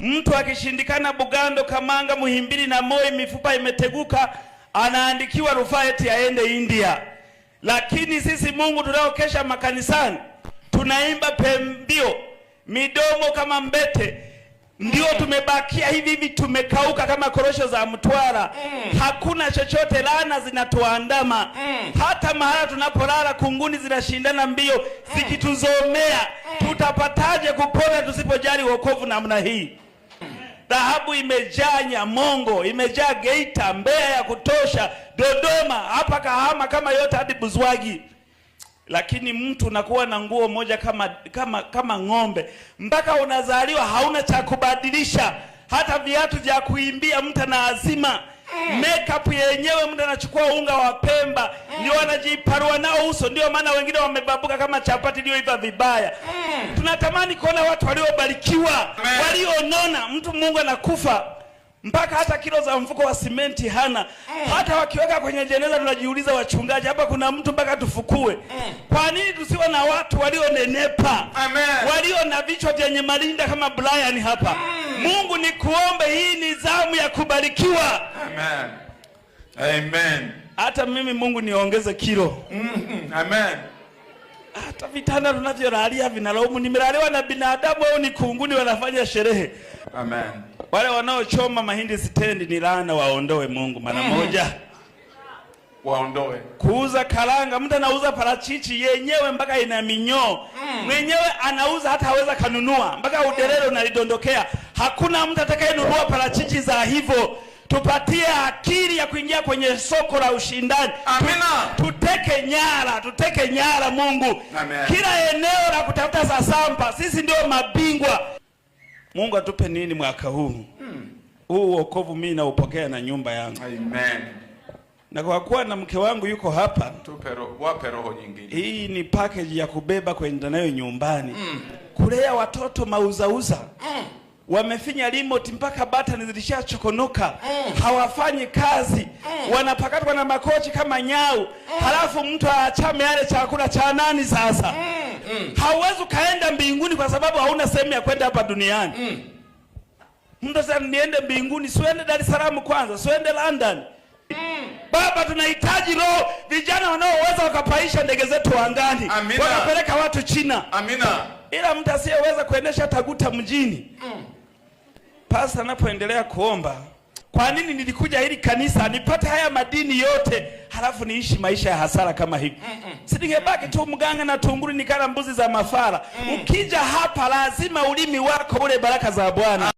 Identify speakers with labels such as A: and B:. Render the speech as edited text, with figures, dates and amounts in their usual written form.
A: Mtu akishindikana Bugando, Kamanga, Muhimbili na Moi, mifupa imeteguka, anaandikiwa rufaa eti aende India. Lakini sisi Mungu tunaokesha makanisani tunaimba pembio, midomo kama mbete, ndio tumebakia hivi hivi, tumekauka kama korosho za Mtwara. Hakuna chochote, laana zinatuandama. Hata mahala tunapolala kunguni zinashindana mbio zikituzomea. Tutapataje kupona tusipojali wokovu namna hii? Dhahabu imejaa Nyamongo, imejaa Geita, Mbeya ya kutosha, Dodoma, hapa Kahama, kama yote hadi Buzwagi. Lakini mtu unakuwa na nguo moja kama kama kama ng'ombe mpaka unazaliwa, hauna cha kubadilisha, hata viatu vya kuimbia mtu anaazima. Makeup yenyewe mtu anachukua unga wa Pemba ndio anajiparua nao uso, ndio maana wengine wamebabuka kama chapati iliyoiva vibaya. Tunatamani kuona watu waliobarikiwa, walionona. Mtu Mungu anakufa mpaka hata kilo za mfuko wa simenti hana. Hata wakiweka kwenye jeneza tunajiuliza, wachungaji, hapa kuna mtu mpaka tufukue. Kwa nini tusiwe na watu walionenepa, walio na vichwa vyenye malinda kama Brian hapa? Mungu ni kuombe, hii ni zamu ya kubarikiwa.
B: Amen. Amen.
A: Hata mimi Mungu niongeze kilo.
B: Amen.
A: Hata vitanda tunavyolalia vinalaumu, nimelaliwa na binadamu au ni kunguni wanafanya sherehe?
B: Amen.
A: Wale wanaochoma mahindi stendi ni laana, waondoe Mungu mara moja.
B: Waondoe.
A: Kuuza karanga, mtu anauza parachichi yenyewe mpaka ina minyoo. Mwenyewe anauza hata haweza kanunua, mpaka udelele unalidondokea. Hakuna mtu atakayenunua parachichi za hivyo. Tupatie akili ya kuingia kwenye soko la ushindani.
B: Amina.
A: Tuteke nyara, tuteke nyara Mungu.
B: Amen.
A: Kila eneo la kutafuta sasampa, sisi ndio mabingwa. Mungu atupe nini mwaka huu? Huu wokovu mimi naupokea na nyumba yangu.
B: Amen.
A: Na kwa kuwa na mke wangu yuko hapa,
B: Tupe roho, wape roho nyingine.
A: Hii ni package ya kubeba kwenda nayo nyumbani. Kulea watoto mauzauza. Wamefinya remote mpaka button zilishachokonoka. Hawafanyi kazi. Wanapakatwa na makochi kama nyau. Halafu mtu aachame yale chakula cha nani sasa? Hauwezi ukaenda mbinguni kwa sababu hauna sehemu ya kwenda hapa duniani. Mtu sasa niende mbinguni, siende Dar es Salaam kwanza, siende London. Baba, tunahitaji roho, vijana wanaoweza wakapaisha ndege zetu angani,
B: Amina.
A: wakapeleka watu China,
B: Amina.
A: ila mtu asiyeweza kuendesha taguta mjini. Pasta anapoendelea kuomba, kwa nini nilikuja hili kanisa nipate haya madini yote halafu niishi maisha ya hasara kama hivi? Si ningebaki tu mganga na tunguri nikala mbuzi za mafara. Ukija hapa lazima ulimi wako ule baraka za Bwana.